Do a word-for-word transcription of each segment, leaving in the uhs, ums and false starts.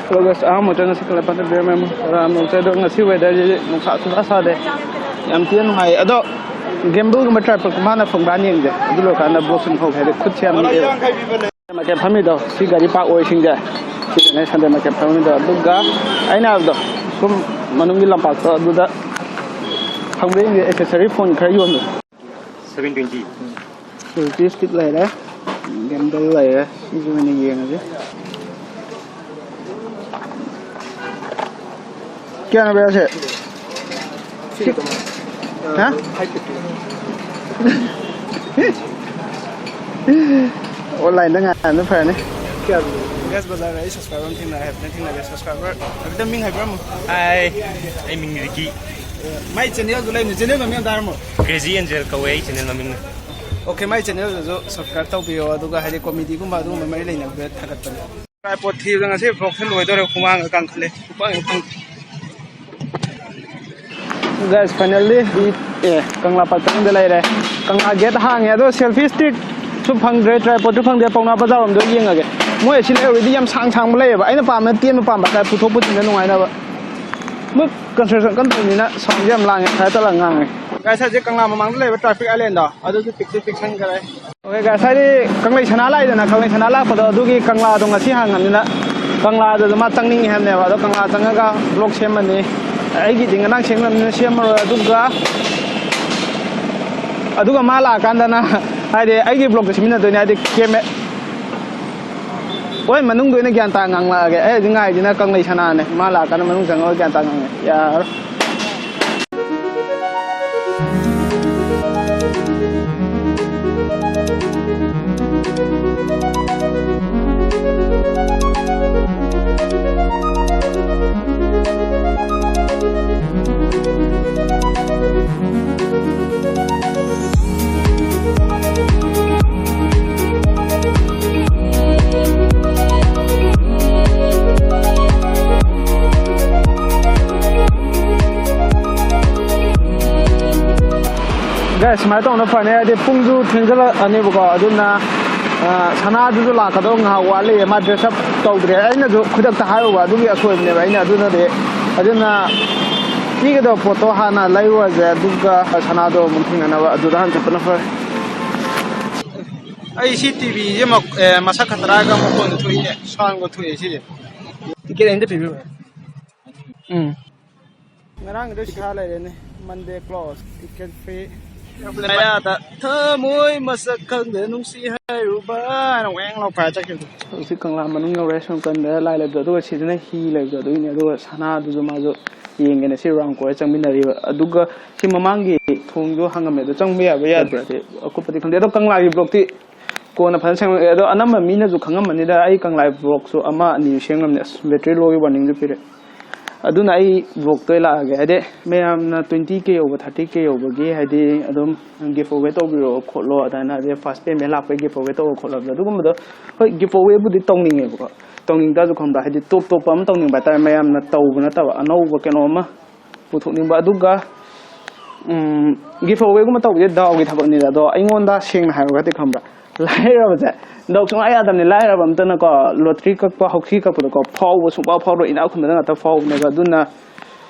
Hello guys, ꯑꯍꯥꯟꯕ ꯃꯛꯇꯗ ꯉꯁꯤ ꯀꯪꯂꯥ ꯄꯥꯠꯇ ꯕꯤꯌꯔ ꯃꯌꯥꯝ ꯇꯔꯥꯝꯅ ꯆꯠꯂꯦ꯫ ꯑꯗꯣ ꯉꯁꯤ weatherꯁꯤꯗꯤ ꯅꯨꯡꯁꯥ ꯁꯨꯡꯁꯥ ꯁꯥꯗꯦ, ꯌꯥꯝ ꯊꯤꯅ ꯅꯨꯡꯉꯥꯏ꯫ ꯑꯗꯣ gamble ꯒꯨꯝꯕ triple ꯒꯨꯝꯕ ꯍꯥꯟꯅ ꯐꯪꯕ꯭ꯔꯥꯅ ꯌꯦꯡꯁꯦ, ꯑꯗꯨ ꯂꯣꯏꯔꯀꯥꯟꯗ vlog ꯁꯨꯝ ꯍꯧꯒꯦ꯫ ꯍꯥꯏꯗꯤ ꯈꯨꯠꯁꯦ ꯌꯥꯝ ꯅꯤꯛꯑꯦꯕ꯫ Market ꯐꯝꯃꯤꯗꯣ ꯁꯤ ꯒꯥꯔꯤ park ꯑꯣꯏꯁꯤꯡꯁꯦ, ꯁꯤꯗꯅꯦ Sunday market ꯐꯝꯃꯤꯗꯣ꯫ ꯑꯗꯨꯒ ꯑꯩꯅ ꯍꯥꯏꯕꯗꯣ ꯁꯨꯝ ꯃꯅꯨꯡꯒꯤ ꯂꯝꯄꯥꯛꯇꯣ ꯑꯗꯨꯗ ꯐꯪꯕ꯭ꯔꯥ ꯌꯦꯡꯁꯦ, accessory phone ꯈꯔ ꯌꯣꯟꯕꯗꯣ꯫ Seven twenty꯫ Selfie stick ꯂꯩꯔꯦ, gamble ꯂꯩꯔꯦ, ꯁꯤꯁꯨ ꯑꯣꯏꯅ ꯌꯦꯡꯉꯁꯤ꯫ ꯀꯌꯥꯅꯣ ꯕ꯭ꯔꯥꯁꯦ? ꯁꯤ ꯍꯥ? Online ꯗ ꯉꯥꯏꯕꯅ ꯐꯔꯅꯤ꯫ Guys, ꯕꯖꯥꯔꯗ ꯑꯩ subscriber ꯑꯃ ꯊꯦꯡꯅꯔꯦ ꯍꯥꯏꯕꯅ ꯊꯦꯡꯅꯔꯦ꯫ Subscriber ꯍꯥꯏꯐꯦꯠꯇꯪ ꯃꯤꯡ ꯍꯥꯏꯕꯤꯔꯝꯃꯨ꯫ ꯍꯥꯏ, ꯑꯩ ꯃꯤꯡ ꯔꯤꯀꯤ꯫ ꯃꯥꯏ channel ꯗꯨ ꯂꯩꯕꯅꯤ, channel ꯃꯃꯤꯡ ꯑꯝꯇ ꯍꯥꯏꯔꯝꯃꯣ꯫ Crazy Angel ꯀꯧꯋꯦ ꯑꯩ channel ꯃꯃꯤꯡꯅ꯫ Okay, ꯃꯥꯏ channel ꯗꯨꯁꯨ subscribe ꯇꯧꯕꯤꯌꯣ, ꯑꯗꯨꯒ ꯍꯥꯏꯗꯤ comedy ꯒꯨꯝꯕ ꯑꯗꯨꯒꯨꯝꯕ ꯃꯔꯤ ꯂꯩꯅꯕꯗ ꯊꯥꯒꯠꯄꯅꯦ꯫ Tripod ꯊꯤꯕꯗ ꯉꯁꯤ vlog ꯁꯦ ꯂꯣꯏꯗꯧꯔꯦ, ꯍꯨꯃꯥꯡꯒ ꯀꯥꯡꯈꯠꯂꯦ꯫ ꯈꯨꯄꯥꯡ ꯍꯦꯛ ꯐꯪ-, Guys, finally ꯑꯦ, ꯀꯪꯂꯥ ꯄꯥꯠ ꯃꯅꯨꯡꯗ ꯂꯩꯔꯦ꯫ ꯀꯪꯂꯥ gate ꯍꯥꯡꯉꯦ, ꯑꯗꯣ selfie stick ꯁꯨ ꯐꯪꯗ꯭ꯔꯦ, tripod ꯁꯨ ꯐꯪꯗ꯭ꯔꯦ꯫ ꯄꯥꯎꯅꯥ ꯕꯖꯥꯔ ꯔꯣꯝꯗ ꯌꯦꯡꯉꯒꯦ꯫ ꯃꯣꯏ ꯑꯁꯤ ꯂꯩꯍꯧꯔꯤꯗꯤ ꯌꯥꯝ ꯁꯥꯡ ꯁꯥꯡꯕ ꯂꯩꯌꯦꯕ꯫ ꯑꯩꯅ ꯄꯥꯝꯕꯅ ꯇꯦꯟꯕ ꯄꯥꯝꯕ ꯍꯥꯏꯇꯥꯔꯦ, ꯄꯨꯊꯣꯛ ꯄꯨꯁꯤꯟꯗ ꯅꯨꯡꯉꯥꯏꯅꯕ꯫ ꯃꯣꯏ construction ꯀꯟꯅ ꯇꯧꯔꯤꯕꯅꯤꯅ sound ꯁꯦ ꯌꯥꯝ ꯂꯥꯡꯉꯦ, ꯈꯔ ꯇꯞꯅ ꯉꯥꯡꯉꯦ꯫ Guys, ꯍꯧꯖꯤꯛ ꯀꯪꯂꯥ ꯃꯃꯥꯡꯗ ꯂꯩꯕ traffic island ꯗꯣ ꯑꯗꯨꯁꯨ ꯄꯤꯛꯁꯨ ꯄꯤꯛꯁꯟꯈꯔꯦ꯫ Okay guys, ꯍꯥꯏꯗꯤ ꯀꯪꯂꯩ ꯁꯅꯥ ꯂꯥꯛꯏꯗꯅ, ꯀꯪꯂꯩ ꯁꯅꯥ ꯂꯥꯛꯄꯗꯣ ꯑꯗꯨꯒꯤ ꯀꯪꯂꯥꯗꯣ ꯉꯁꯤ ꯍꯥꯡꯉꯕꯅꯤꯅ ꯀꯪꯂꯥꯗꯁꯨ ꯃꯥ ꯆꯪꯅꯤꯡꯉꯤ ꯍꯥꯏꯕꯅꯦꯕ꯫ ꯑꯗꯣ ꯀꯪꯂꯥ ꯆꯪꯉꯒ vlog ꯁꯦꯝꯃꯅꯤ꯫ ꯑꯩꯒꯤꯗꯤ ꯉꯔꯥꯡ ꯁꯦꯝꯈ꯭ꯔꯕꯅꯤꯅ ꯁꯦꯝꯃꯔꯣꯏ꯫ ꯑꯗꯨꯒ, ꯑꯗꯨꯒ ꯃꯥ ꯂꯥꯛꯑꯀꯥꯟꯗꯅ ꯍꯥꯏꯗꯤ ꯑꯩꯒꯤ vlog ꯇꯣ ꯁꯦꯝꯃꯤꯟꯅꯗꯣꯏꯅꯦ꯫ ꯍꯥꯏꯗꯤ ꯀꯦꯃꯦ-, ꯍꯣꯏ, ꯃꯅꯨꯡꯗ ꯑꯣꯏꯅ ꯒ꯭ꯌꯥꯟ ꯇꯥ ꯉꯥꯡꯂꯛꯑꯒꯦ꯫ ꯑꯩ ꯍꯧꯖꯤꯛ ꯉꯥꯏꯔꯤꯁꯤꯅ ꯀꯪꯂꯩ ꯁꯅꯥꯅꯦ꯫ ꯃꯥ ꯂꯥꯛꯑꯀꯥꯟꯗ ꯃꯅꯨꯡ ꯆꯪꯉꯒ ꯒ꯭ꯌꯥꯟ ꯇꯥ ꯉꯥꯡꯉꯦ꯫ ꯌꯥꯔꯣꯏ꯫ Guys, ꯁꯨꯃꯥꯏꯅ ꯇꯧꯅ ꯐꯅꯤ, ꯍꯥꯏꯗꯤ ꯄꯨꯡꯁꯨ ꯊꯦꯡꯖꯤꯜꯂꯛꯑꯅꯦꯕꯀꯣ꯫ ꯑꯗꯨꯅ, ꯑ, ꯁꯅꯥꯗꯨꯁꯨ ꯂꯥꯛꯀꯗꯧ ꯉꯥꯏꯍꯥꯛ ꯋꯥꯠꯂꯤ꯫ ꯃꯥ dress up ꯇꯧꯗ꯭ꯔꯦ, ꯑꯩꯅꯁꯨ ꯈꯨꯗꯛꯇ ꯍꯥꯏꯔꯨꯕ ꯑꯗꯨꯒꯤ ꯑꯁꯣꯏꯕꯅꯦꯕ꯫ ꯑꯩꯅ ꯑꯗꯨꯅꯗꯤ, ꯑꯗꯨꯅ ꯄꯤꯒꯗꯕ ꯄꯣꯠꯇꯣ ꯍꯥꯟꯅ ꯂꯩꯔꯨꯔꯁꯦ, ꯑꯗꯨꯒ ꯁꯅꯥꯗꯣ ꯑꯃꯨꯛ ꯊꯦꯡꯅꯅꯕ ꯑꯗꯨꯗ ꯍꯥꯟꯅ ꯆꯠꯄꯅ ꯐꯔꯦ꯫ ꯑꯩ ꯁꯤ ꯇꯤꯚꯤꯁꯦ ꯃꯁꯛ ꯈꯛꯇꯔꯥꯒ ꯃꯈꯣꯟꯗ ꯊꯣꯛꯏꯅꯦ, ꯁꯥꯎꯟꯒ ꯊꯣꯛꯑꯦ ꯁꯤꯁꯦ꯫ ꯇꯤꯀꯦꯠ ꯑꯅꯤꯗ ꯄꯤꯕꯤꯔꯣ꯫ ꯎꯝ꯫ ꯉꯔꯥꯡꯒꯤꯗꯣ ꯁꯤꯁꯥ ꯂꯩꯔꯦꯅꯦ꯫ Monday close, ticket free꯫ ꯂꯌꯥꯗ ꯊꯃꯣꯏ ꯃꯁꯛ ꯈꯪꯗ ꯅꯨꯡꯁꯤ ꯍꯥꯏꯔꯨꯕ ꯍꯥꯏꯅ ꯋꯦꯡ ꯂꯥꯎ ꯄꯥꯏꯔ ꯆꯠꯈꯤꯕꯗꯣ꯫ ꯍꯧꯖꯤꯛ ꯀꯪꯂꯥ ꯃꯅꯨꯡ ꯌꯧꯔꯦ꯫ ꯁꯣꯝ ꯀꯟꯗ ꯂꯥꯏ ꯂꯩꯕꯗꯣ, ꯑꯗꯨꯒ ꯁꯤꯗꯅ ꯍꯤ ꯂꯩꯕꯗꯣ, ꯑꯗꯨꯒꯤꯅꯦ꯫ ꯑꯗꯨꯒ ꯁꯅꯥꯗꯨꯁꯨ ꯃꯥꯁꯨ ꯌꯦꯡꯒꯦꯅ ꯁꯤ round ꯀꯣꯏꯔ ꯆꯪꯃꯤꯟꯅꯔꯤꯕ꯫ ꯑꯗꯨꯒ ꯁꯤ ꯃꯃꯥꯡꯒꯤ ꯊꯣꯡꯗꯣ ꯍꯪꯉꯝꯃꯦ, ꯑꯗꯣ ꯆꯪꯕ ꯌꯥꯕ꯭ꯔꯥ ꯌꯥꯗꯕ꯭ꯔꯥꯗꯤ ꯑꯀꯨꯞꯄꯗꯤ ꯈꯪꯗꯦ꯫ ꯑꯗꯣ ꯀꯪꯂꯥꯒꯤ vlogꯇꯤ ꯀꯣꯟꯅ ꯐꯖꯅ ꯁꯦꯝꯃꯛꯑꯦ꯫ ꯑꯗꯣ ꯑꯅꯝꯕ ꯃꯤꯅꯁꯨ ꯈꯪꯉꯝꯃꯅꯤꯗ, ꯑꯩ ꯀꯪꯂꯥ vlogꯁꯨ ꯑꯃ ꯑꯅꯤ ꯁꯦꯝꯉꯝꯅꯦ꯫ ꯑꯁ, battery lowꯒꯤ warningꯁꯨ ꯄꯤꯔꯦ꯫ ꯑꯗꯨꯅ ꯑꯩ vlogꯇ ꯑꯣꯏ ꯂꯥꯛꯑꯒꯦ꯫ ꯍꯥꯏꯗꯤ ꯃꯌꯥꯝꯅ twenty K ꯌꯧꯕ, thirty K ꯌꯧꯕꯒꯤ ꯍꯥꯏꯗꯤ ꯑꯗꯨꯝ give away ꯇꯧꯕꯤꯔꯛꯑꯣ ꯈꯣꯠꯂꯣ, ꯑꯗꯨꯃꯥꯏꯅ ꯑꯗꯩ first payment ꯂꯥꯛꯄꯒꯤ give away ꯇꯧꯕ ꯈꯣꯠꯂꯣ ꯍꯥꯏꯕꯗꯣ, ꯑꯗꯨꯒꯨꯝꯕꯗꯣ ꯍꯣꯏ, give awayꯕꯨꯗꯤ ꯇꯧꯅꯤꯡꯉꯦꯕꯀꯣ꯫ ꯇꯧꯅꯤꯡ ꯇꯥꯔꯁꯨ ꯈꯪꯕ꯭ꯔꯥ, ꯍꯥꯏꯗꯤ ꯇꯣꯞ ꯇꯣꯞꯄ ꯑꯃ ꯇꯧꯅꯤꯡꯕ ꯍꯥꯏꯇꯥꯔꯦ, ꯃꯌꯥꯝꯅ ꯇꯧꯕ ꯅꯠꯇꯕ ꯑꯅꯧꯕ ꯀꯩꯅꯣ ꯑꯃ ꯄꯨꯊꯣꯛꯅꯤꯡꯕ꯫ ꯑꯗꯨꯒ ꯎꯝ, give awayꯒꯨꯝꯕ ꯇꯧꯕꯁꯦ ꯗꯥꯎꯒꯤ ꯊꯕꯛꯅꯤꯗ꯫ ꯑꯗꯣ ꯑꯩꯉꯣꯟꯗ ꯁꯦꯡꯅ ꯍꯥꯏꯔꯨꯔꯒꯗꯤ ꯈꯪꯕ꯭ꯔꯥ, ꯂꯥꯏꯔꯕꯁꯦ ꯗꯥꯎ ꯁꯨꯡꯌꯥ ꯌꯥꯗꯕꯅꯤ꯫ ꯂꯥꯏꯔꯕ ꯑꯝꯇꯅꯀꯣ, lottery ꯀꯛꯄ, ꯍꯧꯊꯤ ꯀꯛꯄꯗꯀꯣ ꯐꯥꯎꯕ ꯁꯨꯡꯐꯥꯎ ꯐꯥꯎꯔꯣꯏ, ꯏꯅꯥꯛ ꯈꯨꯟꯕꯗ ꯉꯥꯛꯇ ꯐꯥꯎꯕꯅꯦꯕ꯫ ꯑꯗꯨꯅ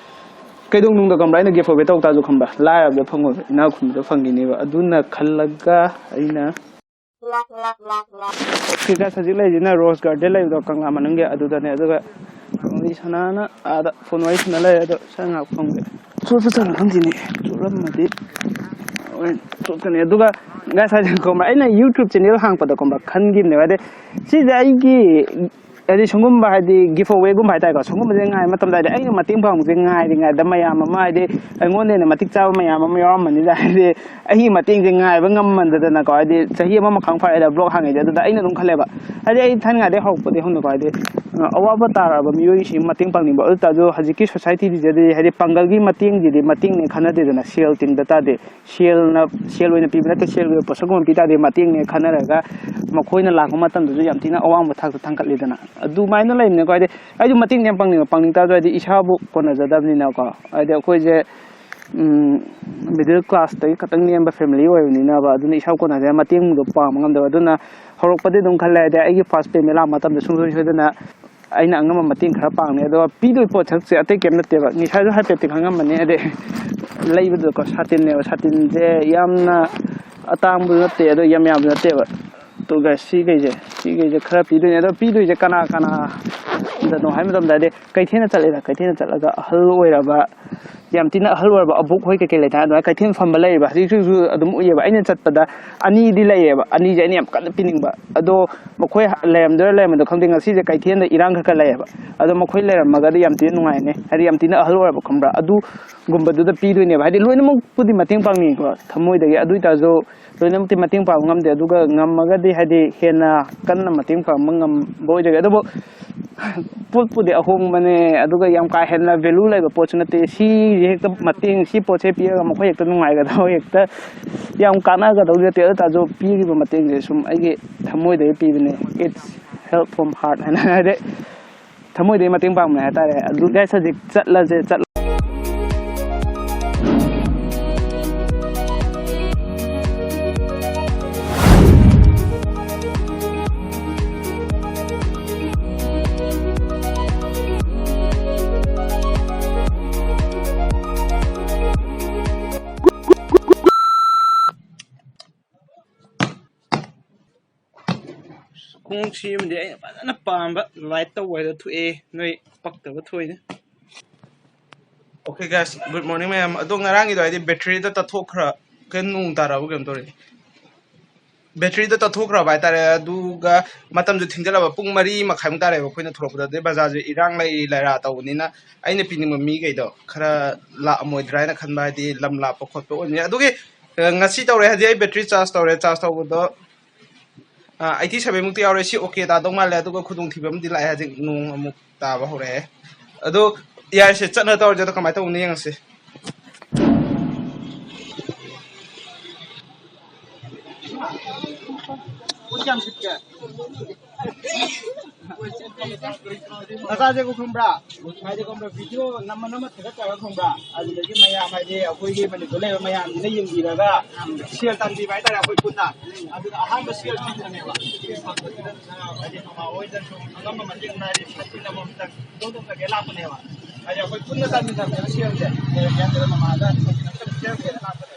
ꯀꯩꯗꯧꯅꯨꯡꯗ ꯈꯪꯕ꯭ꯔꯥ, ꯑꯩꯅ give away ꯇꯧ ꯇꯥꯔꯁꯨ ꯈꯪꯕ꯭ꯔꯥ, ꯂꯥꯏꯔꯕꯗ ꯐꯪꯉꯣꯏꯕ, ꯏꯅꯥꯛ ꯈꯨꯟꯕꯗ ꯐꯪꯈꯤꯅꯤꯕ꯫ ꯑꯗꯨꯅ ꯈꯜꯂꯒ ꯑꯩꯅ ꯁꯤꯗ ꯍꯧꯖꯤꯛ ꯂꯩꯔꯤꯁꯤꯅ Rose Garden ꯂꯩꯕꯗꯣ, ꯀꯪꯂꯥ ꯃꯅꯨꯡꯒꯤ ꯑꯗꯨꯗꯅꯦ꯫ ꯑꯗꯨꯒ ꯋꯥꯔꯤ ꯁꯅꯥꯅ ꯑꯥꯗ phone ꯋꯥꯔꯤ ꯁꯅ ꯂꯩꯔꯦ꯫ ꯑꯗꯣ ꯁꯛ ꯉꯥꯛ ꯐꯪꯗꯦ꯫ ꯆꯣꯠꯄ ꯆꯠꯂ ꯈꯪꯗꯦꯅꯦ꯫ ꯆꯣꯠꯂꯝꯃꯗꯤ ꯍꯣꯔꯦꯟ ꯆꯣꯠꯀꯅꯤ꯫ ꯑꯗꯨꯒ guys, ꯍꯥꯏꯁꯦ ꯈꯪꯕ꯭ꯔꯥ, ꯑꯩꯅ YouTube channel ꯍꯥꯡꯄꯗ ꯈꯪꯕ꯭ꯔꯥ, ꯈꯟꯈꯤꯕꯅꯦꯕ꯫ ꯍꯥꯏꯗꯤ ꯁꯤꯁꯦ ꯑꯩꯒꯤ ꯍꯥꯏꯗꯤ ꯁꯤꯒꯨꯝꯕ ꯍꯥꯏꯗꯤ give awayꯒꯨꯝꯕ ꯍꯥꯏꯇꯥꯔꯦꯀꯣ, ꯁꯤꯒꯨꯝꯕꯁꯦ ꯉꯥꯏ ꯃꯇꯝꯗ ꯍꯥꯏꯗꯤ ꯑꯩꯅ ꯃꯇꯦꯡ ꯄꯥꯡꯕꯁꯦ ꯉꯥꯏꯔꯤꯉꯩꯗ ꯃꯌꯥꯝ ꯑꯃ ꯍꯥꯏꯗꯤ ꯑꯩꯉꯣꯟꯗ ꯍꯦꯟꯅ ꯃꯇꯤꯛ ꯆꯥꯕ ꯃꯌꯥꯝ ꯑꯃ ꯌꯥꯎꯔꯝꯃꯅꯤꯗ꯫ ꯍꯥꯏꯗꯤ ꯑꯩꯒꯤ ꯃꯇꯦꯡꯁꯦ ꯉꯥꯏꯕ ꯉꯝꯃꯟꯗꯗꯅꯀꯣ, ꯍꯥꯏꯗꯤ ꯆꯍꯤ ꯑꯃ ꯃꯈꯥꯏ ꯐꯥꯔꯦꯗ vlog ꯍꯥꯡꯉꯤꯁꯦ꯫ ꯑꯗꯨꯗ ꯑꯩꯅ ꯑꯗꯨꯝ ꯈꯜꯂꯦꯕ, ꯍꯥꯏꯗꯤ ꯑꯩ ꯊꯥꯏꯅꯉꯥꯏꯗꯩ ꯍꯧꯔꯛꯄꯗꯒꯤ ꯍꯧꯅꯀꯣ, ꯍꯥꯏꯗꯤ ꯑ, ꯑꯋꯥꯕ ꯇꯥꯔꯛꯑꯕ ꯃꯤꯑꯣꯏꯁꯤꯡ ꯃꯇꯦꯡ ꯄꯥꯡꯅꯤꯡꯕ꯫ ꯑꯗꯨ ꯑꯣꯏ ꯇꯥꯔꯁꯨ ꯍꯧꯖꯤꯛꯀꯤ societyꯁꯤꯗꯗꯤ ꯍꯥꯏꯗꯤ ꯄꯥꯡꯒꯜꯒꯤ ꯃꯇꯦꯡꯁꯤꯗꯤ ꯃꯇꯦꯡꯅꯦ ꯈꯟꯅꯗꯦꯗꯅ, ꯁꯦꯜ ꯇꯤꯡꯗ ꯇꯥꯔꯗꯤ꯫ ꯁꯦꯜꯅ, ꯁꯦꯜ ꯑꯣꯏꯅ ꯄꯤꯕ ꯅꯠꯇꯦ, ꯁꯦꯜꯒꯤ ꯑꯣꯏꯕ ꯄꯣꯠꯁꯛ ꯑꯃ ꯄꯤ ꯇꯥꯔꯗꯤ ꯃꯇꯦꯡꯅꯦ ꯈꯟꯅꯔꯒ ꯃꯈꯣꯏꯅ ꯂꯥꯛꯄ ꯃꯇꯝꯗꯁꯨ ꯌꯥꯝ ꯊꯤꯅ ꯑꯋꯥꯡꯕ ꯊꯥꯛꯇ ꯊꯥꯡꯒꯠꯂꯤꯗꯅ꯫ ꯑꯗꯨꯃꯥꯏꯅ ꯂꯩꯕꯅꯤꯀꯣ꯫ ꯍꯥꯏꯗꯤ ꯑꯩꯁꯨ ꯃꯇꯦꯡꯗꯤ ꯌꯥꯝ ꯄꯥꯡꯅꯤꯡꯕ, ꯄꯥꯡꯅꯤꯡ ꯇꯥꯔꯁꯨ ꯍꯥꯏꯗꯤ ꯏꯁꯥꯕꯨ ꯀꯣꯟꯅꯖꯗꯕꯅꯤꯅꯀꯣ꯫ ꯍꯥꯏꯗꯤ ꯑꯩꯈꯣꯏꯁꯦ ꯎꯝ, middle classꯇꯒꯤ ꯈꯇꯪ ꯅꯦꯝꯕ family ꯑꯣꯏꯕꯅꯤꯅꯕ, ꯑꯗꯨꯅ ꯏꯁꯥꯕꯨ ꯀꯣꯟꯅꯖꯗꯕ, ꯃꯇꯦꯡꯗꯣ ꯄꯥꯡꯕ ꯉꯝꯗꯕ꯫ ꯑꯗꯨꯅ ꯍꯧꯔꯛꯄꯗꯤ ꯑꯗꯨꯝ ꯈꯜꯂꯦ, ꯍꯥꯏꯗꯤ ꯑꯩꯒꯤ ꯐꯥꯔꯁ ꯄꯦ ꯃꯦꯂꯥ ꯃꯇꯝꯗ ꯁꯨꯡꯁꯣꯏ ꯁꯣꯏꯗꯅ ꯑꯩꯅ ꯑꯉꯝꯕ ꯃꯇꯦꯡ ꯈꯔ ꯄꯥꯡꯅꯤ꯫ ꯑꯗꯣ ꯄꯤꯗꯣꯏ ꯄꯣꯠꯁꯛꯁꯦ ꯑꯇꯩ ꯀꯩꯝ ꯅꯠꯇꯦꯕ, ꯉꯁꯥꯏꯁꯨ ꯍꯥꯏꯐꯦꯠꯇꯤ ꯈꯪꯉꯝꯃꯅꯤ, ꯍꯥꯏꯗꯤ ꯂꯩꯕꯗꯀꯣ, ꯁꯥꯇꯤꯟꯅꯦꯕ꯫ ꯁꯥꯇꯤꯟꯁꯦ ꯌꯥꯝꯅ ꯑꯇꯥꯡꯕꯁꯨ ꯅꯠꯇꯦ, ꯑꯗꯣ ꯌꯥꯝ ꯌꯥꯝꯕꯁꯨ ꯅꯠꯇꯦꯕ꯫ ꯑꯗꯨꯒ ꯁꯤꯈꯩꯁꯦ, ꯁꯤꯈꯩꯁꯦ ꯈꯔ ꯄꯤꯗꯣꯏꯅꯦ꯫ ꯑꯗꯣ ꯄꯤꯗꯣꯏꯁꯦ ꯀꯅꯥ ꯀꯅꯥꯗꯅꯣ ꯍꯥꯏꯕ ꯃꯇꯝꯗ, ꯍꯥꯏꯗꯤ ꯀꯩꯊꯦꯜꯗ ꯆꯠꯂꯦꯗ, ꯀꯩꯊꯦꯜꯗ ꯆꯠꯂꯒ ꯑꯍꯜ ꯑꯣꯏꯔꯕ, ꯌꯥꯝ ꯊꯤꯅ ꯑꯍꯜ ꯑꯣꯏꯔꯕ ꯑꯕꯣꯛ ꯍꯣꯏ ꯀꯩꯀꯩ ꯂꯩꯇꯥꯔꯦ, ꯑꯗꯨꯃꯥꯏꯅ ꯀꯩꯊꯦꯜ ꯐꯝꯕ ꯂꯩꯌꯦꯕ꯫ ꯍꯧꯖꯤꯛꯁꯨ ꯑꯗꯨꯝ ꯎꯏꯌꯦꯕ꯫ ꯑꯩꯅ ꯆꯠꯄꯗ ꯑꯅꯤꯗꯤ ꯂꯩꯌꯦꯕ, ꯑꯅꯤꯁꯦ ꯑꯩꯅ ꯌꯥꯝ ꯀꯟꯅ ꯄꯤꯅꯤꯡꯕ꯫ ꯑꯗꯣ ꯃꯈꯣꯏ ꯂꯩꯔꯝꯗꯣꯏꯔꯥ ꯂꯩꯔꯝꯃꯣꯏꯗꯣꯏꯔꯥ ꯈꯪꯗꯦ, ꯉꯁꯤꯁꯦ ꯀꯩꯊꯦꯜꯗ ꯏꯔꯥꯡ ꯈꯔ ꯈꯔ ꯂꯩꯌꯦꯕ꯫ ꯑꯗꯣ ꯃꯈꯣꯏ ꯂꯩꯔꯝꯃꯒꯗꯤ ꯌꯥꯝ ꯊꯤꯅ ꯅꯨꯡꯉꯥꯏꯅꯤ, ꯍꯥꯏꯗꯤ ꯌꯥꯝ ꯊꯤꯅ ꯑꯍꯜ ꯑꯣꯏꯔꯕ, ꯈꯪꯕ꯭ꯔꯥ? ꯑꯗꯨꯒꯨꯝꯕꯗꯨꯗ ꯄꯤꯗꯣꯏꯅꯦꯕ꯫ ꯍꯥꯏꯗꯤ ꯂꯣꯏꯅꯃꯛꯄꯨꯗꯤ ꯃꯇꯦꯡ ꯄꯥꯡꯅꯤꯡꯉꯤꯀꯣ, ꯊꯃꯣꯏꯗꯒꯤ, ꯑꯗꯨ ꯑꯣꯏꯇꯥꯔꯁꯨ ꯂꯣꯏꯅꯃꯛꯇꯤ ꯃꯇꯦꯡ ꯄꯥꯡꯕ ꯉꯝꯗꯦ꯫ ꯑꯗꯨꯒ ꯉꯝꯃꯒꯗꯤ ꯍꯥꯏꯗꯤ ꯍꯦꯟꯅ ꯀꯟꯅ ꯃꯇꯦꯡ ꯄꯥꯡꯕ ꯉꯝꯕ ꯑꯣꯏꯖꯒꯦ꯫ ꯑꯗꯨꯕꯨ ꯄꯣꯠꯄꯨꯗꯤ ꯑꯍꯣꯡꯕꯅꯦ, ꯑꯗꯨꯒ ꯌꯥꯝ ꯀꯥ ꯍꯦꯟꯅ ꯚꯦꯂꯨ ꯂꯩꯕ ꯄꯣꯠꯁꯨ ꯅꯠꯇꯦ꯫ ꯁꯤ ꯍꯦꯛꯇ ꯃꯇꯦꯡ, ꯁꯤ ꯄꯣꯠꯁꯦ ꯄꯤꯔꯒ ꯃꯈꯣꯏ ꯍꯦꯛꯇ ꯅꯨꯡꯉꯥꯏꯒꯗꯕ, ꯍꯦꯛꯇ ꯌꯥꯝ ꯀꯥꯟꯅꯒꯗꯧꯗꯤ ꯅꯠꯇꯦ꯫ ꯑꯗꯨ ꯑꯣꯏꯇꯥꯔꯁꯨ ꯄꯤꯔꯤꯕ ꯃꯇꯦꯡꯁꯦ ꯁꯨꯝ ꯑꯩꯒꯤ ꯊꯃꯣꯏꯗꯒꯤ ꯄꯤꯕꯅꯦ꯫ It's help from heart ꯍꯥꯏꯅ, ꯍꯥꯏꯗꯤ ꯊꯃꯣꯏꯗꯒꯤ ꯃꯇꯦꯡ ꯄꯥꯡꯕꯅꯦ ꯍꯥꯏꯇꯥꯔꯦ꯫ ꯑꯗꯨ guys, ꯍꯧꯖꯤꯛ ꯆꯠꯂꯁꯦ, ꯆꯠꯂ ꯈꯣꯡꯎꯞ ꯁꯤꯃꯗꯤ ꯑꯩꯅ ꯐꯖꯅ ꯄꯥꯝꯕ, ꯂꯥꯏꯠ ꯇꯧꯕ ꯍꯥꯏꯗꯣ ꯊꯣꯛꯑꯦ, ꯅꯣꯏ ꯄꯛꯇꯕ ꯊꯣꯛꯏꯅꯦ꯫ Okay guys, good morning ꯃꯌꯥꯝ꯫ ꯑꯗꯣ ꯉꯔꯥꯡꯒꯤꯗꯣ ꯍꯥꯏꯗꯤ ꯕꯦꯇ꯭ꯔꯤꯗ ꯇꯠꯊꯣꯛꯈ꯭ꯔ, ꯀꯩꯅꯣ, ꯅꯣꯡ ꯇꯥꯔꯕ ꯀꯩꯅꯣ ꯇꯧꯔꯦ꯫ ꯕꯦꯇ꯭ꯔꯤꯗꯣ ꯇꯠꯊꯣꯛꯈ꯭ꯔꯕ ꯍꯥꯏꯇꯥꯔꯦ꯫ ꯑꯗꯨꯒ ꯃꯇꯝꯁꯨ ꯊꯦꯡꯖꯜꯂꯕ, ꯄꯨꯡ ꯃꯔꯤ ꯃꯈꯥꯏꯃꯨꯛ ꯇꯥꯔꯦꯕ ꯑꯩꯈꯣꯏꯅ ꯊꯣꯛꯂꯛꯄꯗ꯫ ꯑꯗꯩ ꯕꯖꯥꯔꯁꯨ ꯏꯔꯥꯡ ꯂꯩ ꯂꯩꯔꯥ ꯇꯧꯕꯅꯤꯅ ꯑꯩꯅ ꯄꯤꯅꯤꯡꯕ ꯃꯤꯈꯩꯗꯣ ꯈꯔ ꯂꯥꯛꯑꯝꯃꯣꯏꯗ꯭ꯔꯥ ꯍꯥꯏꯅ ꯈꯟꯕ, ꯍꯥꯏꯗꯤ ꯂꯝ ꯂꯥꯞꯄ ꯈꯣꯠꯄ ꯑꯣꯏꯕꯅꯤꯅ꯫ ꯑꯗꯨꯒꯤ, ꯑ, ꯉꯁꯤ ꯇꯧꯔꯦ, ꯍꯥꯏꯗꯤ ꯑꯩ ꯕꯦꯇ꯭ꯔꯤ ꯆꯥꯔꯖ ꯇꯧꯔꯦ, ꯆꯥꯔꯖ ꯇꯧꯕꯗꯣ, ꯑ, ꯑꯩꯠꯇꯤ ꯁꯚꯦꯟ ꯃꯨꯛꯇꯤ ꯌꯥꯎꯔꯦ꯫ ꯁꯤ ꯑꯣꯀꯦ ꯇꯥꯗꯧ ꯃꯥꯜꯂꯦ꯫ ꯑꯗꯨꯒ ꯈꯨꯗꯣꯡꯊꯤꯕ ꯑꯃꯗꯤ ꯂꯥꯛꯑꯦ, ꯍꯧꯖꯤꯛ ꯅꯣꯡ ꯑꯃꯨꯛ ꯇꯥꯕ ꯍꯧꯔꯛꯑꯦ꯫ ꯑꯗꯣ ꯌꯥꯔꯦꯁꯦ, ꯆꯠꯅ ꯇꯧꯔꯁꯦ꯫ ꯑꯗꯣ ꯀꯃꯥꯏꯅ ꯇꯧꯕꯅꯣ ꯌꯦꯡꯉꯁꯤ꯫ ꯀꯌꯥꯝ ꯁꯤꯠꯀꯦ? ꯅꯆꯥꯁꯦ ꯈꯪꯕ꯭ꯔꯥ? ꯍꯥꯏꯗꯤ ꯈꯪꯕ꯭ꯔꯥ, ꯚꯤꯗꯤꯑꯣ ꯅꯝꯃ ꯅꯝꯃ ꯊꯥꯒꯠꯆꯔꯒ ꯈꯪꯕ꯭ꯔꯥ, ꯑꯗꯨꯗꯒꯤ ꯃꯌꯥꯝ ꯍꯥꯏꯗꯤ ꯑꯩꯈꯣꯏꯒꯤ ꯃꯅꯤꯄꯨꯔ ꯂꯩꯕ ꯃꯌꯥꯝꯁꯤꯅ ꯌꯦꯡꯕꯤꯔꯒ ꯁꯦꯜ ꯇꯥꯟꯕꯤꯕ ꯍꯥꯏꯇꯥꯔꯦ ꯑꯩꯈꯣꯏ ꯄꯨꯟꯅ꯫ ꯑꯗꯨꯗ ꯑꯍꯥꯟꯕ ꯁꯦꯜ ꯐꯪꯕꯅꯦꯕ꯫ ꯍꯥꯏꯗꯤ ꯃꯃꯥ ꯍꯣꯏꯗꯁꯨ ꯑꯉꯝꯕ ꯃꯇꯦꯡ ꯅꯥꯏꯔꯤ, ꯁꯦꯜ ꯄꯤꯅꯕ ꯑꯃꯇꯪ ꯇꯧꯗꯣꯛꯆꯒꯦ ꯂꯥꯛꯄꯅꯦꯕ꯫ ꯍꯥꯏꯗꯤ ꯑꯩꯈꯣꯏ ꯄꯨꯟꯅ ꯇꯥꯟꯃꯤꯟꯅꯕꯅꯦꯕ ꯁꯦꯜꯁꯦ꯫ ꯁꯦꯜꯁꯦ ꯃꯃꯥꯗ ꯁꯦꯜ ꯂꯥꯛꯄꯅꯦ꯫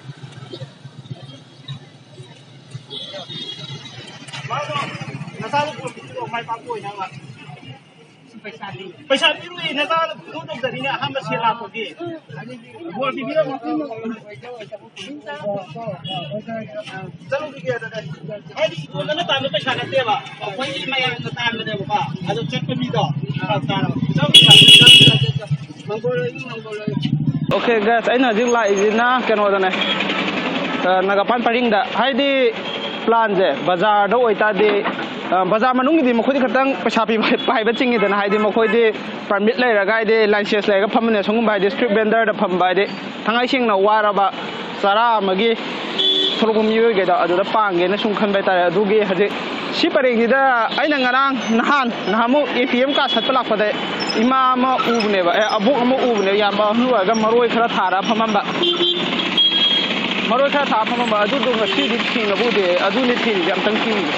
ꯃꯥꯗꯣ ꯅꯆꯥꯗꯣ ꯕꯣꯜ ꯄꯤꯕꯤꯔꯛꯑꯣ, ꯃꯥꯏ ꯄꯥꯛꯄ ꯑꯣꯏꯅꯕ꯫ ꯄꯩꯁꯥ ꯄꯤꯔꯨꯏ, ꯅꯆꯥꯗꯣ ꯄꯤꯊꯣꯛ ꯇꯧꯖꯔꯤꯅꯦ ꯑꯍꯥꯟꯕ ꯁꯦꯜ ꯂꯥꯛꯄꯒꯤ꯫ ꯕꯣꯜ ꯄꯤꯕꯤꯔꯛꯑꯣ꯫ ꯆꯠꯂꯨꯈꯤꯒꯦ ꯑꯗꯨꯗꯤ꯫ ꯍꯥꯏꯗꯤ ꯏꯇꯣꯝꯇꯅ ꯇꯥꯟꯕ ꯄꯩꯁꯥ ꯅꯠꯇꯦꯕ, ꯑꯩꯈꯣꯏꯒꯤ ꯃꯌꯥꯝꯅ ꯇꯥꯟꯕꯅꯦꯕꯀꯣ꯫ ꯑꯗꯣ ꯆꯠꯄ ꯃꯤꯗꯣ ꯐꯔꯛ ꯇꯥꯔꯕ꯫ ꯆꯠꯂꯨꯈꯤꯒꯦ꯫ Okay guys, ꯑꯩꯅ ꯍꯧꯖꯤꯛ ꯂꯥꯛꯏꯁꯤꯅ ꯀꯩꯅꯣꯗꯅꯦ, ꯑ, ꯅꯥꯒꯥꯄꯥꯟ ꯄꯔꯤꯡꯗ꯫ ꯍꯥꯏꯗꯤ ꯄ꯭ꯂꯥꯟꯁꯦ ꯕꯖꯥꯔꯗ ꯑꯣꯏꯇꯥꯔꯗꯤ, ꯑ, ꯕꯖꯥꯔ ꯃꯅꯨꯡꯒꯤꯗꯤ ꯃꯈꯣꯏꯗꯤ ꯈꯤꯇꯪ ꯄꯩꯁꯥ ꯄꯤꯕ ꯄꯥꯏꯕ ꯆꯤꯡꯉꯤꯗꯅ, ꯍꯥꯏꯗꯤ ꯃꯈꯣꯏꯗꯤ ꯄꯔꯃꯤꯠ ꯂꯩꯔꯒ, ꯍꯥꯏꯗꯤ ꯂꯥꯏꯁꯦꯟꯁ ꯂꯩꯔꯒ ꯐꯝꯕꯅꯦ꯫ ꯁꯨꯝꯒꯨꯝꯕ ꯍꯥꯏꯗꯤ ꯁ꯭ꯇ꯭ꯔꯤꯠ ꯚꯦꯟꯗꯔꯗ ꯐꯝꯕ ꯍꯥꯏꯗꯤ ꯊꯥꯡꯉꯩ ꯁꯦꯡꯅ ꯋꯥꯔꯕ ꯆꯔꯥ ꯑꯃꯒꯤ ꯊꯣꯛꯂꯛꯄ ꯃꯤꯑꯣꯏꯈꯩꯗꯣ ꯑꯗꯨꯗ ꯄꯥꯡꯒꯦꯅ ꯁꯨꯝ ꯈꯟꯕ ꯍꯥꯏꯇꯥꯔꯦ꯫ ꯑꯗꯨꯒꯤ ꯍꯧꯖꯤꯛ ꯁꯤ ꯄꯔꯦꯡꯁꯤꯗ ꯑꯩꯅ ꯉꯔꯥꯡ ꯅꯍꯥꯟ ꯅꯍꯥꯟꯃꯨꯛ ꯑꯦ ꯇꯤ ꯑꯦꯝ ꯀꯥꯔꯗ ꯁꯠꯄ ꯂꯥꯛꯄꯗ ꯏꯃꯥ ꯑꯃ ꯎꯕꯅꯦꯕ, ꯑꯦ, ꯑꯕꯣꯛ ꯑꯃ ꯎꯕꯅꯦꯕ, ꯏꯌꯥꯝꯕ ꯑꯃ ꯎꯔꯒ ꯃꯔꯣꯏ ꯈꯔ ꯊꯥꯔ ꯐꯝꯃꯝꯕ꯫ ꯃꯔꯣꯏ ꯈꯔ ꯊꯥꯔ ꯐꯝꯃꯝꯕ ꯑꯗꯨꯗꯣ ꯉꯁꯤꯗꯤ ꯊꯦꯡꯅꯕ ꯎꯗꯦ꯫ ꯑꯗꯨꯅꯤ ꯊꯤꯔꯤꯁꯦ, ꯑꯝꯇꯪ ꯊꯤꯔꯤꯁꯦ꯫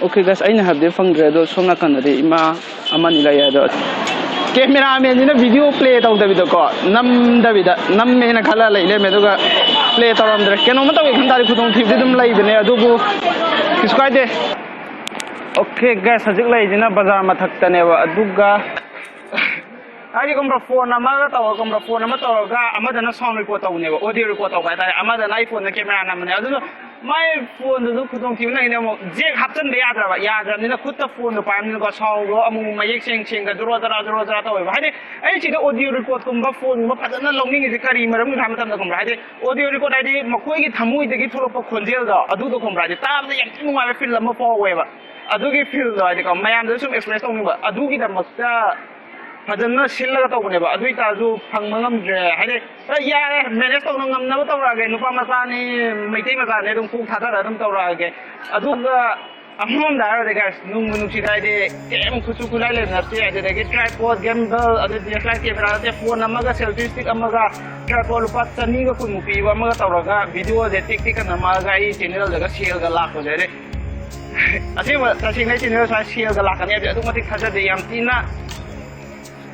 Okay guys, ꯑꯩꯅ ꯍꯥꯏꯕꯗꯤ ꯐꯪꯗ꯭ꯔꯦ, ꯑꯗꯣ ꯁꯣꯝ ꯅꯥꯀꯟꯗꯗꯤ ꯏꯃꯥ ꯑꯃꯅꯤ ꯂꯩꯌꯦ꯫ ꯑꯗꯣ ꯀꯦꯃꯦꯔꯥꯃꯦꯟꯁꯤꯅ ꯚꯤꯗꯤꯑꯣ ꯄ꯭ꯂꯦ ꯇꯧꯗꯕꯤꯗꯀꯣ, ꯅꯝꯗꯕꯤꯗ, ꯅꯝꯃꯦꯅ ꯈꯜꯂ ꯂꯩ ꯂꯩꯔꯝꯃꯦ, ꯑꯗꯨꯒ ꯄ꯭ꯂꯦ ꯇꯧꯔꯝꯗ꯭ꯔꯦ꯫ ꯀꯩꯅꯣꯝꯃ ꯇꯧꯒꯦ ꯈꯟ ꯇꯥꯔꯗꯤ ꯈꯨꯗꯣꯡꯊꯤꯕꯗꯤ ꯑꯗꯨꯝ ꯂꯩꯕꯅꯦ, ꯑꯗꯨꯕꯨ ꯀꯩꯁꯨ ꯀꯥꯏꯗꯦ꯫ Okay guys, ꯍꯧꯖꯤꯛ ꯂꯩꯔꯤꯁꯤꯅ ꯕꯖꯥꯔ ꯃꯊꯛꯇꯅꯦꯕ, ꯑꯗꯨꯒ ꯍꯥꯏꯗꯤ ꯈꯪꯕ꯭ꯔꯥ, ꯐꯣꯟ ꯑꯃꯒ ꯇꯧꯔꯒ ꯈꯪꯕ꯭ꯔꯥ, ꯐꯣꯟ ꯑꯃ ꯇꯧꯔꯒ ꯑꯃꯗꯅ ꯁꯥꯎꯟ ꯔꯦꯀꯣꯔꯗ ꯇꯧꯕꯅꯦꯕ, ꯑꯣꯗꯤꯑꯣ ꯔꯦꯀꯣꯔꯗ ꯇꯧꯕ ꯍꯥꯏꯇꯥꯔꯦ, ꯑꯃꯗꯅ ꯑꯩ ꯐꯣꯟꯗ ꯀꯦꯃꯦꯔꯥ ꯅꯝꯕꯅꯦ꯫ ꯑꯗꯨꯅ ꯃꯥꯏ ꯐꯣꯟꯗꯨꯁꯨ ꯈꯨꯗꯣꯡꯊꯤꯕ ꯅꯪꯉꯤꯅꯦ, ꯑꯃꯨꯛ ꯖꯦꯛ ꯍꯥꯞꯆꯤꯟꯕ ꯌꯥꯗ꯭ꯔꯕ, ꯌꯥꯗ꯭ꯔꯕꯅꯤꯅ ꯈꯨꯠꯇ ꯐꯣꯟꯗꯣ ꯄꯥꯏꯔꯕꯅꯤꯅꯀꯣ, ꯁꯥꯎꯟꯗꯣ ꯑꯃꯨꯛ ꯃꯌꯦꯛ ꯁꯦꯡ ꯁꯦꯡꯗ ꯖꯣꯔꯣ ꯖꯔꯥ ꯖꯣꯔꯣ ꯖꯔꯥ ꯇꯧꯋꯦꯕ꯫ ꯍꯥꯏꯗꯤ ꯑꯩ ꯁꯤꯗ ꯑꯣꯗꯤꯑꯣ ꯔꯦꯀꯣꯔꯗꯀꯨꯝꯕ ꯐꯣꯟꯒꯨꯝꯕ ꯐꯖꯅ ꯂꯧꯅꯤꯡꯉꯤꯁꯦ ꯀꯔꯤ ꯃꯔꯝꯒꯤꯅꯣ ꯍꯥꯏꯕ ꯃꯇꯝꯗ ꯈꯪꯕ꯭ꯔꯥ, ꯍꯥꯏꯗꯤ ꯑꯣꯗꯤꯑꯣ ꯔꯦꯀꯣꯔꯗ ꯍꯥꯏꯗꯤ ꯃꯈꯣꯏꯒꯤ ꯊꯃꯣꯏꯗꯒꯤ ꯊꯣꯛꯂꯛꯄ ꯈꯣꯟꯖꯦꯜꯗꯣ, ꯑꯗꯨꯗꯣ ꯈꯪꯕ꯭ꯔꯥ, ꯍꯥꯏꯗꯤ ꯇꯥꯕꯗ ꯌꯥꯝ ꯊꯤ ꯅꯨꯡꯉꯥꯏꯕ ꯐꯤꯜ ꯑꯃ ꯐꯥꯎꯋꯦꯕ꯫ ꯑꯗꯨꯒꯤ ꯐꯤꯜꯗꯣ ꯍꯥꯏꯗꯤꯀꯣ ꯃꯌꯥꯝꯗ ꯁꯨꯝ ꯑꯦꯛꯁꯄ꯭ꯔꯦꯁ ꯇꯧꯅꯤꯡꯕ, ꯑꯗꯨꯒꯤꯗꯃꯛꯇ ꯐꯖꯅ ꯁꯤꯜꯂꯒ ꯇꯧꯕꯅꯦꯕ꯫ ꯑꯗꯨ ꯑꯣꯏꯇꯥꯔꯁꯨ ꯐꯪꯕ ꯉꯝꯗ꯭ꯔꯦ꯫ ꯍꯥꯏꯗꯤ, ꯑ, ꯌꯥꯔꯦ, ꯃꯦꯅꯦꯖ ꯇꯧꯅ ꯉꯝꯅꯕ ꯇꯧꯔꯛꯑꯒꯦ, ꯅꯨꯄꯥ ꯃꯆꯥꯅꯤ, ꯃꯩꯇꯩ ꯃꯆꯥꯅꯤ, ꯑꯗꯨꯝ ꯀꯣꯛ ꯊꯥꯗꯔ ꯑꯗꯨꯝ ꯇꯧꯔꯛꯑꯒꯦ꯫ ꯑꯗꯨꯒ ꯑꯃꯔꯣꯝꯗ ꯍꯥꯏꯔꯗꯤ, ꯒꯥꯏꯁ, ꯅꯨꯡꯕꯨ ꯅꯨꯡꯁꯤꯗ, ꯍꯥꯏꯗꯤ, ꯀꯩꯝ ꯈꯨꯠꯁꯨ ꯈꯨꯠꯂꯥꯏ ꯂꯩꯕ ꯅꯠꯇꯦ꯫ ꯑꯗꯨꯗꯒꯤ ꯇ꯭ꯔꯥꯏꯄꯣꯠ, ꯒꯦꯝꯕꯜ, ꯑꯗꯨꯗꯤ ꯐ꯭ꯂꯥꯏꯠ ꯀꯦꯃꯦꯔꯥ ꯅꯠꯇꯦ, ꯐꯣꯟ ꯑꯃꯒ, ꯁꯦꯜꯐꯤ ꯁ꯭ꯇꯤꯛ ꯑꯃꯒ, ꯇ꯭ꯔꯥꯏꯄꯣꯠ ꯂꯨꯄꯥ ꯆꯅꯤꯒ ꯀꯨꯟꯃꯨꯛ ꯄꯤꯕ ꯑꯃꯒ ꯇꯧꯔꯒ ꯚꯤꯗꯤꯑꯣꯁꯦ ꯇꯤꯛ ꯇꯤꯛꯀ ꯅꯝꯃꯛꯑꯒ ꯑꯩ ꯆꯦꯅꯦꯜꯗꯒ ꯁꯦꯜꯒ ꯂꯥꯛꯄꯁꯦ, ꯍꯥꯏꯗꯤ, ꯑꯁꯦꯡꯕ, ꯇꯁꯦꯡꯅ ꯆꯦꯅꯦꯜ ꯁꯨꯃꯥꯏꯅ ꯁꯦꯜꯒ ꯂꯥꯛꯀꯅꯤ ꯍꯥꯏꯕꯗꯤ ꯑꯗꯨꯛ ꯃꯇꯤꯛ ꯊꯥꯖꯗꯦ꯫ ꯌꯥꯝ ꯊꯤꯅ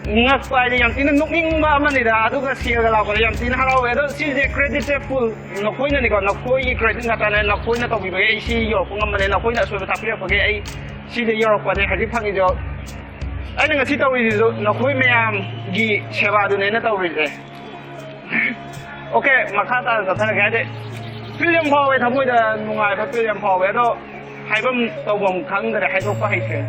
ꯉꯛꯄ ꯍꯥꯏꯗꯤ ꯌꯥꯝ ꯊꯤꯅ ꯅꯣꯛꯅꯤꯡꯕ ꯑꯃꯅꯤꯗ, ꯑꯗꯨꯒ ꯁꯦꯜꯒ ꯂꯥꯛꯄꯗ ꯌꯥꯝ ꯊꯤꯅ ꯍꯔꯥꯎꯋꯦ꯫ ꯑꯗꯣ ꯁꯤꯁꯦ credit ꯁꯦ full ꯅꯈꯣꯏꯅꯅꯤꯀꯣ, ꯅꯈꯣꯏꯒꯤ credit ꯉꯥꯛꯇꯅꯦ, ꯅꯈꯣꯏꯅ ꯇꯧꯕꯤꯕꯒꯤ ꯑꯩ ꯁꯤ ꯌꯧꯔꯛꯄ ꯉꯝꯕꯅꯦ, ꯅꯈꯣꯏꯅ ꯑꯁꯣꯏꯕ ꯇꯥꯛꯄꯤꯔꯛꯄꯒꯤ ꯑꯩ ꯁꯤꯗ ꯌꯧꯔꯛꯄꯅꯦ ꯍꯧꯖꯤꯛ ꯐꯪꯉꯤꯁꯦ꯫ ꯑꯩꯅ ꯉꯁꯤ ꯇꯧꯔꯤꯁꯤꯁꯨ ꯅꯈꯣꯏ ꯃꯌꯥꯝꯒꯤ ꯁꯦꯕꯥꯗꯨꯅꯦ ꯑꯩꯅ ꯇꯧꯔꯤꯁꯦ꯫ ꯑꯣꯀꯦ, ꯃꯈꯥ ꯇꯥꯅ ꯆꯠꯊꯔꯒꯦ꯫ ꯍꯥꯏꯗꯤ, ꯐꯤꯜ ꯌꯥꯝ ꯐꯥꯎꯋꯦ, ꯊꯃꯣꯏꯗ ꯅꯨꯡꯉꯥꯏꯕ ꯐꯤꯜ ꯌꯥꯝ ꯐꯥꯎꯋꯦ, ꯑꯗꯣ ꯍꯥꯏꯐꯝ ꯇꯧꯐꯝ ꯈꯪꯗ꯭ꯔꯦ, ꯍꯥꯏꯗꯣꯛꯄ ꯍꯩꯇ꯭ꯔꯦ꯫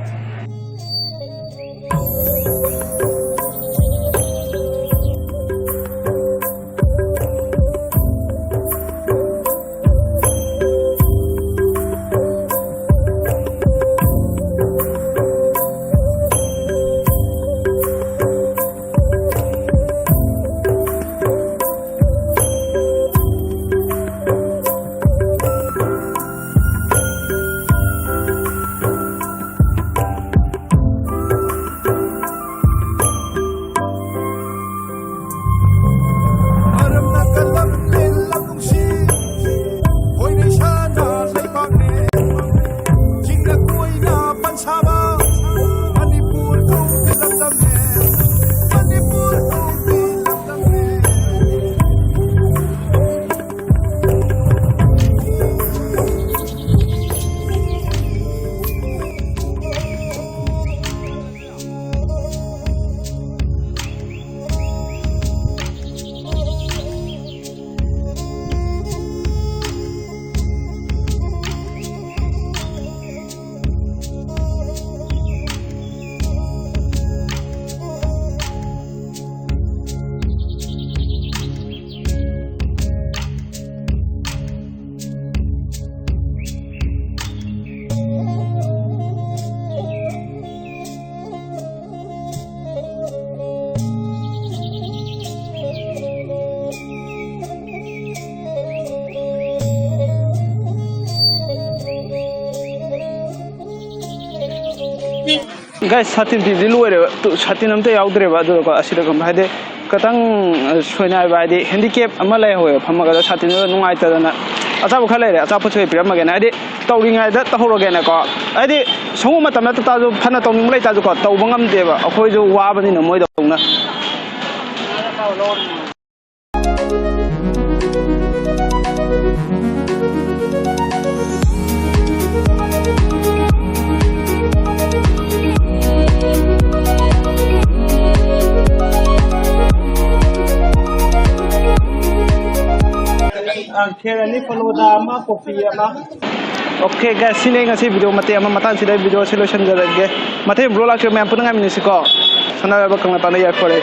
ꯒꯥꯏꯁ, ꯁꯥꯇꯤꯟ ꯄꯤꯕꯗꯤ ꯂꯣꯏꯔꯦꯕ꯫ ꯇꯨ, ꯁꯥꯇꯤꯟ ꯑꯝꯇ ꯌꯥꯎꯗ꯭ꯔꯦꯕ꯫ ꯑꯗꯨꯗꯀꯣ, ꯑꯁꯤꯗ ꯀꯩꯅꯣ ꯍꯥꯏꯗꯤ, ꯈꯤꯇꯪ, ꯑ, ꯁꯣꯏꯅꯥꯏꯕ ꯍꯥꯏꯗꯤ, ꯍꯦꯟꯗꯤꯀꯦꯞ ꯑꯃ ꯂꯩꯍꯧꯋꯦꯕ ꯐꯝꯃꯒ꯫ ꯑꯗꯣ ꯁꯥꯇꯤꯟꯗꯨꯗ ꯅꯨꯡꯉꯥꯏꯇꯗꯅ ꯑꯆꯥꯄꯣꯠ ꯈꯔ ꯂꯩꯔꯦ, ꯑꯆꯥꯄꯣꯠꯁꯨ ꯍꯦꯛ ꯄꯤꯔꯝꯃꯒꯦꯅ꯫ ꯍꯥꯏꯗꯤ, ꯇꯧꯔꯤꯉꯩꯗ ꯇꯧꯍꯧꯔꯒꯦꯅꯀꯣ꯫ ꯍꯥꯏꯗꯤ, ꯁꯪꯒꯨꯝꯕ ꯃꯇꯝ ꯅꯠꯇ ꯇꯥꯔꯁꯨ, ꯐꯅ ꯇꯧꯅꯤꯡꯕ ꯂꯩꯇꯥꯔꯁꯨꯀꯣ, ꯇꯧꯕ ꯉꯝꯗꯦꯕ, ꯑꯩꯈꯣꯏꯁꯨ ꯋꯥꯕꯅꯤꯅ ꯃꯣꯏꯗꯧꯅ꯫ ꯑ, ꯈꯦꯔ ꯑꯅꯤ ꯐꯣꯂꯣꯗ ꯑꯃ, ꯀꯣꯐꯤ ꯑꯃ꯫ Okay, guys, ꯁꯤꯅꯦ ꯉꯁꯤ video ꯃꯇꯦꯛ ꯑꯃ꯫ ꯃꯇꯥꯡꯁꯤꯗ video ꯑꯁꯤ ꯂꯣꯏꯁꯤꯟꯖꯔꯒꯦ꯫ ꯃꯊꯪ vlog ꯂꯥꯛꯆꯕ ꯃꯌꯥꯝ ꯄꯨꯟꯅ ꯉꯥꯏꯃꯤꯟꯅꯁꯤꯀꯣ꯫ ꯁꯅꯥꯔꯩꯕꯥꯛ ꯀꯪꯂꯥ ꯇꯥꯟꯅ ꯌꯥꯏꯐꯔꯦ꯫